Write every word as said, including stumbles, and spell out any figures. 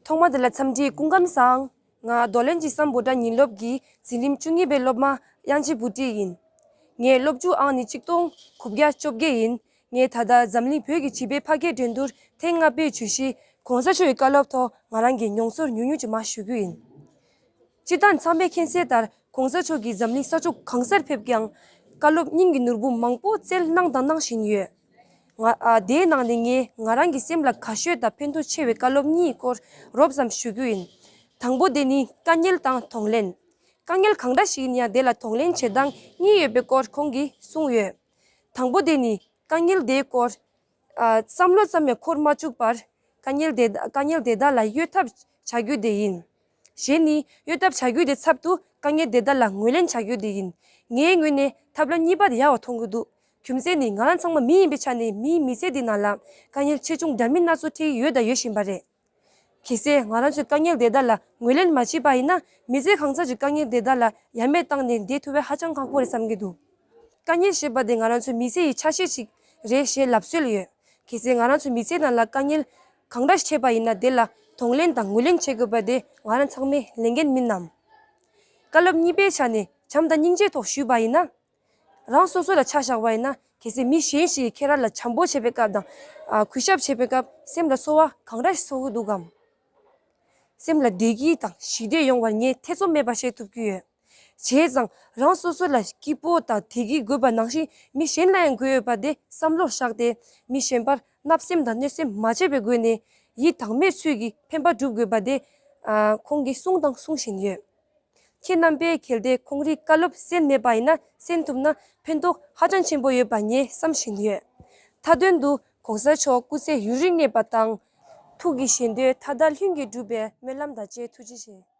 ཐོག་མ་དེ་ལ་འཚམས་འདྲི་སྐུ་ཁམས་བཟང་། ང་རྡོར་གླིང་ཇི་བསམ་བྷོ་ཊ་ཉིན་སློབ་ཀྱི་འཛིན་རིམ་བཅུ་གཉིས་པའི་སློབ་མ་དབྱངས་ཅན་བུ་ཁྲིད་ཡིན། ངའི་སློབ་ཕྲུག་ཨང་ནི་གཅིག་སྟོང་དགུ་བརྒྱ་བཅོ་བརྒྱད་ཡིན། ངས་ད་ལྟ་འཛམ་གླིང་བོད་ཀྱི་བྱིས་པའི་ཕ་སྐད་འགྲན་བསྡུར་ཐེངས་ལྔ་པའི་བརྗོད་གཞི་གོང་ས་མཆོག་གི་བཀའ་སློབ་ཐོག་ང་རང་གི་མྱོང་ཚོར་ཉུང་ཉུང་ཅིག་མར་ཞུ་རྒྱུ་ཡིན། སྤྱིར་བཏང་ཚང་མས་མཁྱེན་གསལ་ལྟར་གོང་ས་མཆོག་གིས་འཛམ་གླིང་ས་ཕྱོགས་གང་སར་ཕེབས་ཀྱང་བཀའ་སློབ་སྙིང་གི་ནོར་བུ་མང་པོ་བསྩལ་གནང་དང་གནང་བཞིན་ཡོད། ང་ཨ་དེའི་ནང་ནས་ངས་ང་རང་གི་སེམས་ལ་དགའ་ཤོས་དང་ཕན་ཐོགས་ཆེ་བའི་བཀའ་སློབ་གཉིས་སྐོར་རོབ་ཙམ་ཞུ་རྒྱུ་ཡིན། དང་པོ་དེ་ནི་དཀའ་ངལ་དང་གདོང་ལེན། དཀའ་ངལ་གང་འདྲ་ཞིག་ཡིན་ཡང་དེ་ལ་གདོང་ལེན་བྱེད་སྟངས་གཉིས་ཡོད་པའི་སྐོར་ཁོང་གིས་གསུངས་ཡོད། དང་པོ་དེ་ནི་དཀའ་ངལ་དེའི་སྐོར་ཨ་བསམ་བློ་ཙམ་ཡང་འཁོར་མ་བཅུག་པར་དཀའ་ངལ་དེ་དཀའ་ངལ་དེ་དག་ལ་གཡོལ་ཐབས་བྱ་རྒྱུ་དེ་ཡིན། གཞན་ནི་གཡོལ་ཐབས་བྱ་རྒྱུ་དེ་ཚབ་ཏུ་དཀའ་ངལ་དེ་དག་ལ་ངོས་ལེན་བྱ་རྒྱུ་དེ་ཡིན། ངའི་ངོས་ནས་ཐབས་ལམ་གཉིས་པ་དེ་ཡག་པ་མཐོང་གི་འདུག་རྒྱུ་མཚན་ནི་ང་རང་ཚང་མ་མི་ཡིན་པའི་ཆ་ནས་མིའི་མི་ཚེ་འདི་ནང་ལ་དཀའ་ངལ་ཆེ་ཆུང་འདྲ་མིན་སྣ་ཚོགས་འཕྲད་ཀྱི་ཡོད་དང་ཡོད་བཞིན་པ་རེད། གལ་སྲིད་ང་རང་ཚོས་དཀའ་ངལ་དེ་དག་ལ་ངོས་ལེན་མ་བྱས་པ་ཡིན་ན་མི་ཚེ་གང་ཚང་གི་དཀའ་ངལ་དེ་དག་ལ་ཡ་མེད་བཏང་ནས་བསྡད་ཐུབ་པ་ཧ་ཅང་ཁག་པོ་རེད་བསམ་གྱི་འདུག་དཀའ་ངལ་ཞེས་པ་དེ་ང་རང་ཚོའི་མི་ཚེ་ཡི་ཆ་ཤས་ཤིག་རེད་ཞེས་ལབ་སྲོལ་ཡོད། གལ་སྲིད་ང་རང་ཚོའི་མི་ཚེ་ནང་ལ་དཀའ་ངལ་གང་འདྲ་ཞིག་འཕྲད་པ་ཡིན་ན་དེ་ལ་གདོང་ལེན་དང་ངོས་ལེན་བྱེད་དགོས་པ་དེ་ང་རང་ཚང་མས་ལས་འགན་མིན་ནམ། བཀའ་སློབ་གཉིས་པའི་ཆ་ནས་བྱམས་དང་སྙིང་རྗེའི་ཐོག་ཞུས་པ་ཡིན་ན། རང་སོ་སོ་ལ་ཆ་བཞག་པ་ཡིན་ན་གལ་སྲིད་མི་གཞན་ཞིག་གིས་ཁྱེད་རང་ལ་བྱམས་པོ་བྱེད་པའི་སྐབས་དང་ཨ་གུས་ཞབས་བྱེད་པའི་སྐབས་སེམས་ལ་ཚོར་བ་གང་འདྲ་ཞིག་ཚོར་གྱི་འདུག་གམ། སེམས་ལ་བདེ་སྐྱིད་དང་ཞི་བདེ་ཡོང་བར་ངས་ཐེ་ཚོམ་མེད་པར་བཤད་ཐུབ་ཀྱི་ཡོད། བྱས་ཙང་རང་སོ་སོ་ལ་སྐྱིད་པོ་དང་བདེ་སྐྱིད་དགོས་པ་ནང་བཞིན་མི་གཞན་ལ་ཡང་དགོས་ཡོད་པ་དེ་བསམ་བློར་བཞག་སྟེ་མི་གཞན་པར་བརྣབ་སེམས་དང་གནོད་སེམས་མ་བྱས་པའི་སྒོ་ནས་ཡིད་དྭངས་མའི་ཚུལ་གྱིས་ཕན་པ་སྒྲུབ་དགོས་པ་དེ་ཨ་ཁོང་གིས་གསུངས་དང་གསུང་བཞིན་ཡོད། ཁྱེད་རྣམ་པས་གལ་ཏེ་ཁོང་རའི་བཀའ་སློབ་གསན་མེད་པ་ཡིན་ན་གསན་ཐུབ་ན་ཕན་ཐོགས་ཧ་ཅང་ཆེན་པོ་ཡོད་པ་ངས་བསམ་བཞིན་ཡོད། མཐའ་དོན་དུ་གོང་ས་མཆོག་སྐུ་ཚེ་ཡུན་རིང་གནས་པ་དང་། ཐུགས་ཀྱི་བཞེད་དོན་མཐའ་དག་ལྷུན་གྱིས་འགྲུབ་པའི་སྨོན་ལམ་དང་བཅས་ཐུགས་རྗེ་ཆེ།